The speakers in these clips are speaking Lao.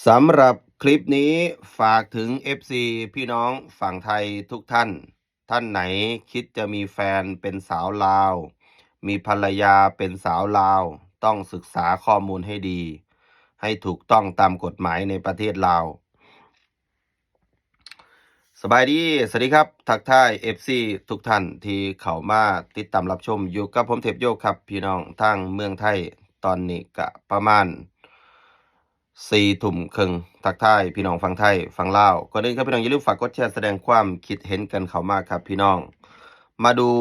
สำหรับคลิปนี้ฝากถึง เอฟซี พี่น้องฝั่งไทยทุกท่าน ท่านไหนคิดจะมีแฟนเป็นสาวลาว มีภรรยาเป็นสาวลาว ต้องศึกษาข้อมูลให้ดี ให้ถูกต้องตามกฎหมายในประเทศลาว ສະບາຍດີ ສະຫວັດດີຄັບ ທັກທາຍ ເອັຟຊີ ທຸກທ່ານທີ່ເຂົ້າມາຕິດຕາມຮັບຊົມ ຢູ່ກັບຜົມ ເທບໂຍ ຄັບ ພີ່ນ້ອງທາງເມືອງໄທ. ຕອນນີ້ກະປະມານສີ່ທຸ່ມເຄິ່ງ ທັກທາຍພີ່ນ້ອງຝັ່ງໄທ ຝັ່ງລາວ. ກ່ອນອື່ນຄັບ ພີ່ນ້ອງຢ່າລືມຝາກກົດແຊ ສະແດງຄວາມຄິດເຫັນກັນເຂົ້າມາຄັບ ພີ່ນ້ອງ. ມາດູ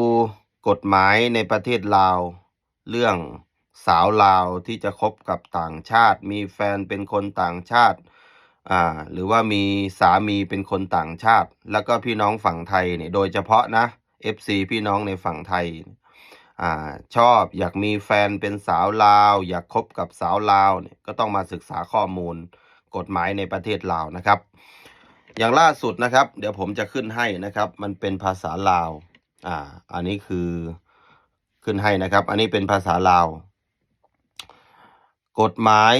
ກົດໝາຍໃນປະເທດລາວ ເລື່ອງສາວລາວທີ່ຈະຄົບກັບຕ່າງຊາດ ມີແຟນເປັນຄົນຕ່າງຊາດ ອ່າ ຫຼືວ່າມີສາມີເປັນຄົນຕ່າງຊາດ ແລ້ວກໍພີ່ນ້ອງຝັ່ງໄທນີ້ ໂດຍສະເພາະນະ ເອັຟຊີ ພີ່ນ້ອງໃນຝັ່ງໄທ ອ່າ ຊອບຢາກມີແຟນເປັນສາວລາວ ຢາກຄົບກັບສາວລາວນີ້ ກໍຕ້ອງມາສຶກສາຂໍ້ມູນກົດໝາຍໃນປະເທດລາວນະຄັບ. ຢ່າງລ່າສຸດນະຄັບ ດຽວຜົມຈະຂຶ້ນໃຫ້ນະຄັບ ມັນເປັນພາສາລາວ ອ່າ ອັນນີ້ຄື ຂຶ້ນໃຫ້ນະຄັບ ອັນນີ້ເປັນພາສາລາວ. ກົດໝາຍ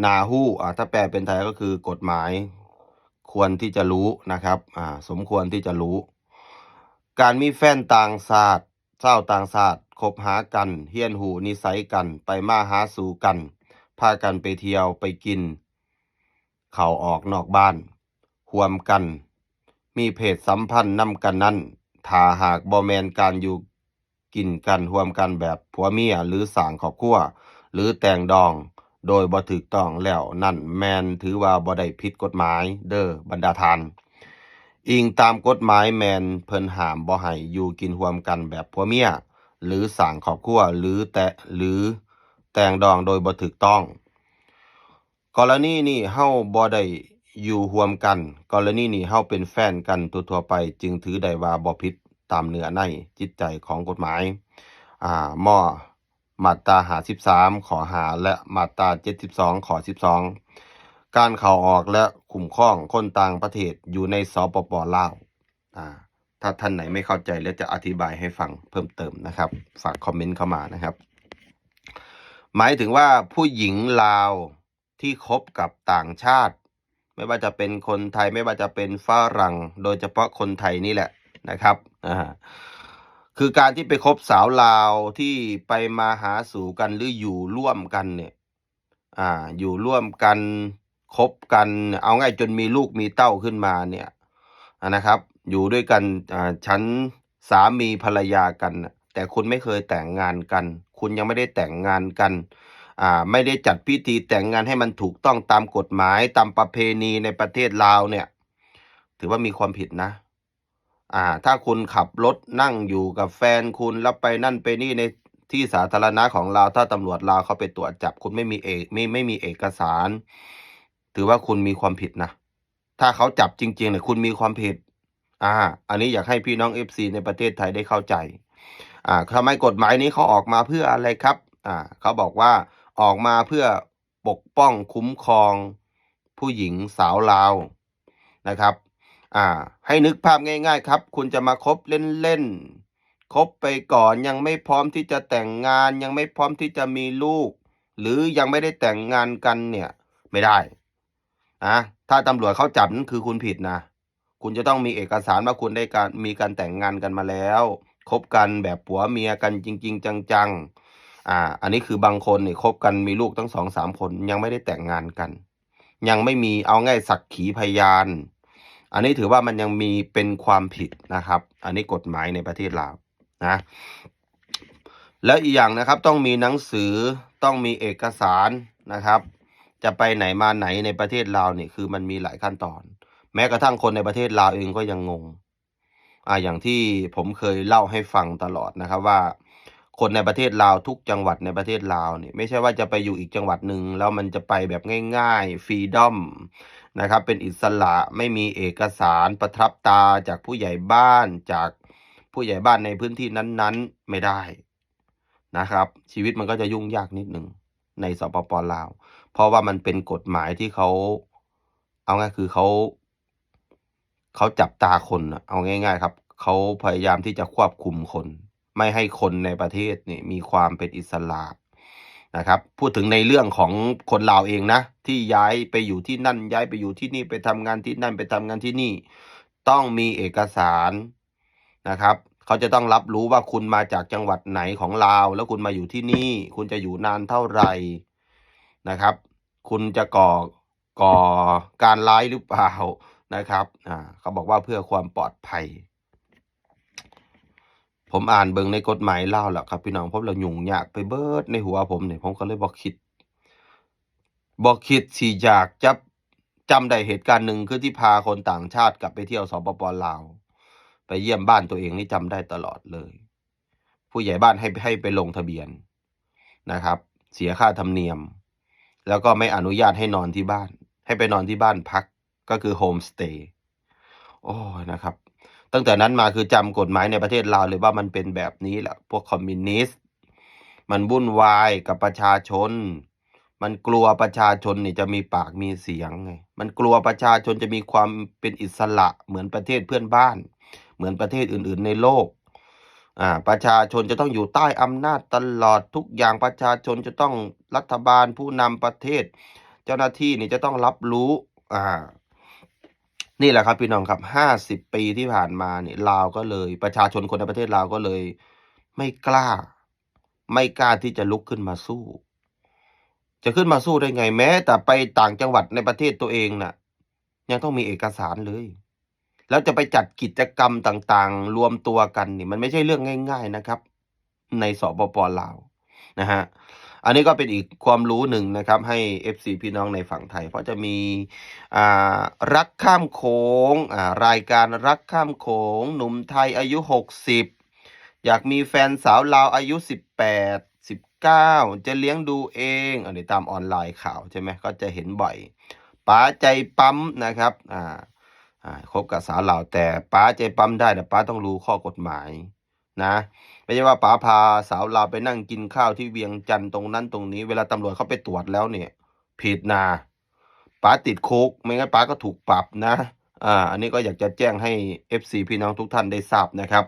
ໜ້າຮູ້ ອ່າ ຖ້າແປເປັນໄທກໍຄື ກົດໝາຍຄວນທີ່ຈະຮູ້ນະຄັບ ອ່າ ສົມຄວນທີ່ຈະຮູ້. ການມີແຟນຕ່າງຊາດ ຊາວຕ່າງຊາດ ຄົບຫາກັນ ຮຽນຮູ້ນິໄສກັນ ໄປມາຫາສູ່ກັນ ພາກັນໄປທ່ຽວໄປກິນ ເຂົ້າອອກນອກບ້ານຮ່ວມກັນ ມີເພດສຳພັນນຳກັນນັ້ນ ຖ້າຫາກບໍ່ແມ່ນການຢູ່ ກິນກັນຮ່ວມກັນແບບຜົວເມຍ ຫຼື ສ້າງຄອບຄົວ ຫຼື ແຕ່ງດອງໂດຍບໍ່ຖືກຕ້ອງແລ້ວ ນັ້ນແມ່ນຖືວ່າບໍ່ໄດ້ຜິດກົດໝາຍເດີ້ບັນດາທ່ານ. ອີງຕາມກົດໝາຍແມ່ນເພິ່ນຫ້າມບໍ່ໃຫ້ຢູ່ກິນຮ່ວມກັນແບບຜົວເມຍ ຫຼື ສ້າງຄອບຄົວ ຫຼື ແຕ່ ຫຼື ແຕ່ງດອງໂດຍບໍ່ຖືກຕ້ອງ. ກໍລະນີນີ້ເຮົາບໍ່ໄດ້ຢູ່ຮ່ວມກັນ, ກໍລະນີນີ້ເຮົາເປັນແຟນກັນທົ່ວໆໄປ ຈຶ່ງຖືໄດ້ວ່າບໍ່ຜິດຕາມເນື້ອໃນຈິດໃຈຂອງກົດໝາຍ ອ່າ ມ ມາດຕາຫ້າສິບສາມ ຂໍ້ຫ້າ ແລະ ມາດຕາເຈັດສິບສອງ ຂໍ້ສິບສອງ ການເຂົ້າອອກ ແລະ ຄຸ້ມຄອງຄົນຕ່າງປະເທດຢູ່ໃນ ສປປ ລາວ. ອ່າ ຖ້າທ່ານໃດໄມ່ເຂົ້າໃຈ ແລ້ວຈະອະທິບາຍໃຫ້ຟັງເພີ່ມເຕີມນະຄັບ ຝາກຄອມເມັນເຂົ້າມານະຄັບ. ໝາຍເຖິງວ່າຜູ້ຍິງລາວ ທີ່ຄົບກັບຕ່າງຊາດ ໄມ່ວ່າຈະເປັນຄົນໄທ ໄມ່ວ່າຈະເປັນຝຣັ່ງ ໂດຍສະເພາະຄົນໄທນີ້ແຫຼະນະຄັບ ອ່າ ຄືການທີ່ໄປຄົບສາວລາວທີ່ໄປມາຫາສູ່ກັນ ຫຼື ຢູ່ຮ່ວມກັນນີ້ ອ່າ ຢູ່ຮ່ວມກັນ ຄົບກັນ ເອົາງ່າຍຈົນມີລູກມີເຕົ້າຂຶ້ນມານີ້ ອ່າ ນະຄັບ ຢູ່ດ້ວຍກັນ ອ່າ ສັນ ສາມີພັນລະຍາກັນ ແຕ່ຄຸນໄມ່ເຄີຍແຕ່ງງານກັນ ຄຸນຍັງໄມ່ໄດ້ແຕ່ງງານກັນ ອ່າ ໄມ່ໄດ້ຈັດພິທີແຕ່ງງານໃຫ້ມັນຖືກຕ້ອງຕາມກົດໝາຍ ຕາມປະເພນີໃນປະເທດລາວເນີ້ຍ ຖືວ່າມີຄວາມຜິດນະ. ອ່າ ຖ້າຄຸນຂັບລົດນັ່ງຢູ່ກັບແຟນຄຸນ ແລ້ວໄປນັ້ນໄປນີ້ໃນທີ່ສາທາລະນະຂອງລາວ ຖ້າຕຳຫຼວດລາວເຂົາໄປກວດຈັບ ຄຸນໄມ່ມີເອ ໄມ່ ໄມ່ມີເອກະສານ ຖືວ່າຄຸນມີຄວາມຜິດນະ. ຖ້າເຂົາຈັບຈິງໆ ນີ້ ຄຸນມີຄວາມຜິດ. ອ່າ ອັນນີ້ຢາກໃຫ້ພີ່ນ້ອງ ເອັຟຊີ ໃນປະເທດໄທໄດ້ເຂົ້າໃຈ. ອ່າ ທຳໄມກົດໝາຍນີ້ເຂົາອອກມາເພື່ອອະໄລຄັບ? ອ່າ ເຂົາບອກວ່າອອກມາເພື່ອປົກປ້ອງຄຸ້ມຄອງຜູ້ຍິງສາວລາວນະຄັບ. ອ່າ ໃຫ້ນຶກພາບງ່າຍໆ ຄັບ ຄຸນຈະມາຄົບເລ່ນໆ ຄົບໄປກ່ອນ ຍັງໄມ່ພ້ອມທີ່ຈະແຕ່ງງານ ຍັງໄມ່ພ້ອມທີ່ຈະມີລູກ ຫຼື ຍັງໄມ່ໄດ້ແຕ່ງງານກັນເນີ້ຍ ໄມ່ໄດ້. ນະ ຖ້າຕຳຫຼວດເຂົາຈັບ ນັ້ນຄືຄຸນຜິດນະ. ຄຸນຈະຕ້ອງມີເອກະສານວ່າຄຸນໄດ້ການ ມີການແຕ່ງງານກັນມາແລ້ວ ຄົບກັນແບບຜົວເມຍກັນຈິງໆ ຈັງໆ. ອ່າ ອັນນີ້ຄືບາງຄົນນີ້ຄົບກັນມີລູກຕັ້ງສອງສາມຄົນ ຍັງໄມ່ໄດ້ແຕ່ງງານກັນ ຍັງໄມ່ມີ ເອົາງ່າຍ ສັກຂີພະຍານ. ອັນນີ້ຖືວ່າມັນຍັງມີເປັນຄວາມຜິດນະຄັບ. ອັນນີ້ກົດໝາຍໃນປະເທດລາວນະ. ແລ້ວອີກຢ່າງນະຄັບ ຕ້ອງມີໜັງສື ຕ້ອງມີເອກະສານນະຄັບ ຈະໄປໄຫນມາໄຫນໃນປະເທດລາວນີ້ ຄືມັນມີຫຼາຍຂັ້ນຕອນ ແມ້ກະທັ່ງຄົນໃນປະເທດລາວເອງກໍຍັງງົງ. ອ່າ ຢ່າງທີ່ຜົມເຄີຍເລົ່າໃຫ້ຟັງຕະຫຼອດນະຄັບວ່າ ຄົນໃນປະເທດລາວ ທຸກຈັງຫວັດໃນປະເທດລາວນີ້ ໄມ່ໃຊ່ວ່າຈະໄປຢູ່ອີກຈັງຫວັດໜຶ່ງ ແລ້ວມັນຈະໄປແບບງ່າຍໆ ຟຣີດອມນະຄັບ ເປັນອິດສະຫຼະ ໄມ່ມີເອກະສານ ປະທັບຕາຈາກຜູ້ໃຫຍ່ບ້ານ ຈາກຜູ້ໃຫຍ່ບ້ານໃນພື້ນທີ່ນັ້ນໆ ໄມ່ໄດ້. นะครับ ชีวิตมันก็จะยุ่งยากนิดหนึ่งใน สปป ลาว เพราะว่ามันเป็นกฎหมายที่เขา เอาง่ายคือเขา เขาจับตาคนน่ะ เอาง่ายๆ ครับ เขาพยายามที่จะควบคุมคน ไม่ให้คนในประเทศนี่มีความเป็นอิสระ นะครับ พูดถึงในเรื่องของคนลาวเองนะ ที่ย้ายไปอยู่ที่นั่น ย้ายไปอยู่ที่นี่ ไปทำงานที่นั่น ไปทำงานที่นี่ ต้องมีเอกสารนะครับ เขาจะต้องรับรู้ว่าคุณมาจากจังหวัดไหนของลาว แล้วคุณมาอยู่ที่นี่ คุณจะอยู่นานเท่าไหร่นะครับ คุณจะก่อ ก่อการร้ายหรือเปล่านะครับ อ่า เขาบอกว่าเพื่อความปลอดภัย ผมอ่านเบิ่งในกฎหมายลาวแล้วครับพี่น้อง ผมแล้วยุ่งยากไปเบิดในหัวผมนี่ ผมก็เลยบ่คิด บ่คิดสิอยากจะ จำได้เหตุการณ์หนึ่ง คือที่พาคนต่างชาติกลับไปเที่ยว สปป ลาว ไปเยี่ยมบ้านตัวเองนี่จำได้ตลอดเลย ผู้ใหญ่บ้านให้ ให้ไปลงทะเบียนนะครับ เสียค่าธรรมเนียม แล้วก็ไม่อนุญาตให้นอนที่บ้าน ให้ไปนอนที่บ้านพัก ก็คือโฮมสเตย์ โอ้ย นะครับ ตั้งแต่นั้นมาคือจำกฎหมายในประเทศลาวเลยว่ามันเป็นแบบนี้แหละ พวกคอมมิวนิสต์ มันวุ่นวายกับประชาชน มันกลัวประชาชนนี่จะมีปากมีเสียงไง มันกลัวประชาชนจะมีความเป็นอิสระเหมือนประเทศเพื่อนบ้าน เหมือนประเทศอื่นๆ ในโลก อ่า ประชาชนจะต้องอยู่ใต้อำนาจตลอด ทุกอย่างประชาชนจะต้อง รัฐบาล ผู้นำประเทศ เจ้าหน้าที่นี่จะต้องรับรู้ อ่า นี่แหละครับพี่น้องครับ ห้าสิบปีที่ผ่านมาเนี่ย ลาวก็เลย ประชาชนคนในประเทศลาวก็เลยไม่กล้า ไม่กล้าที่จะลุกขึ้นมาสู้ จะขึ้นมาสู้ได้ไง แม้แต่ไปต่างจังหวัดในประเทศตัวเองน่ะ ยังต้องมีเอกสารเลย แล้วจะไปจัดกิจกรรมต่างๆ รวมตัวกันนี่ มันไม่ใช่เรื่องง่ายๆ นะครับ ใน สปป ลาว นะฮะ อันนี้ก็เป็นอีกความรู้หนึ่งนะครับ ให้ เอฟซี พี่น้องในฝั่งไทย เพราะจะมี อ่า รักข้ามโขง อ่า รายการรักข้ามโขง หนุ่มไทยอายุ หกสิบ อยากมีแฟนสาวลาวอายุ สิบแปด สิบเก้า จะเลี้ยงดูเอง อันนี้ตามออนไลน์ข่าวใช่ไหม ก็จะเห็นบ่อย ป๋าใจปั๊มนะครับ อ่า อ่า คบกับสาวลาว แต่ป๋าใจปั๊มได้นะ ป๋าต้องรู้ข้อกฎหมายนะ ไม่ใช่ว่าป๋าพาสาวลาวไปนั่งกินข้าวที่เวียงจันทน์ตรงนั้นตรงนี้ เวลาตำรวจเข้าไปตรวจแล้วเนี่ย ผิดนะ ป๋าติดคุก ไม่งั้นป๋าก็ถูกปรับนะ อ่า อันนี้ก็อยากจะแจ้งให้ เอฟซี พี่น้องทุกท่านได้ทราบนะครับ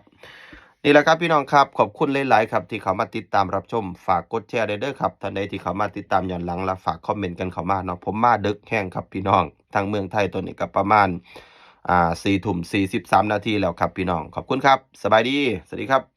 นี่แหละครับพี่น้องครับ ขอบคุณหลายๆ ครับ ที่เข้ามาติดตามรับชม ฝากกดแชร์ด้วยเด้อครับ ท่านใดที่เข้ามาติดตามย้อนหลัง และฝากคอมเมนต์กันเข้ามาเนาะ ผมมาดึกแฮงครับพี่น้อง ทางเมืองไทยตอนนี้ก็ประมาณ อ่า สี่ทุ่มสี่สิบสามนาทีแล้วครับพี่น้อง ขอบคุณครับ สบายดี สวัสดีครับ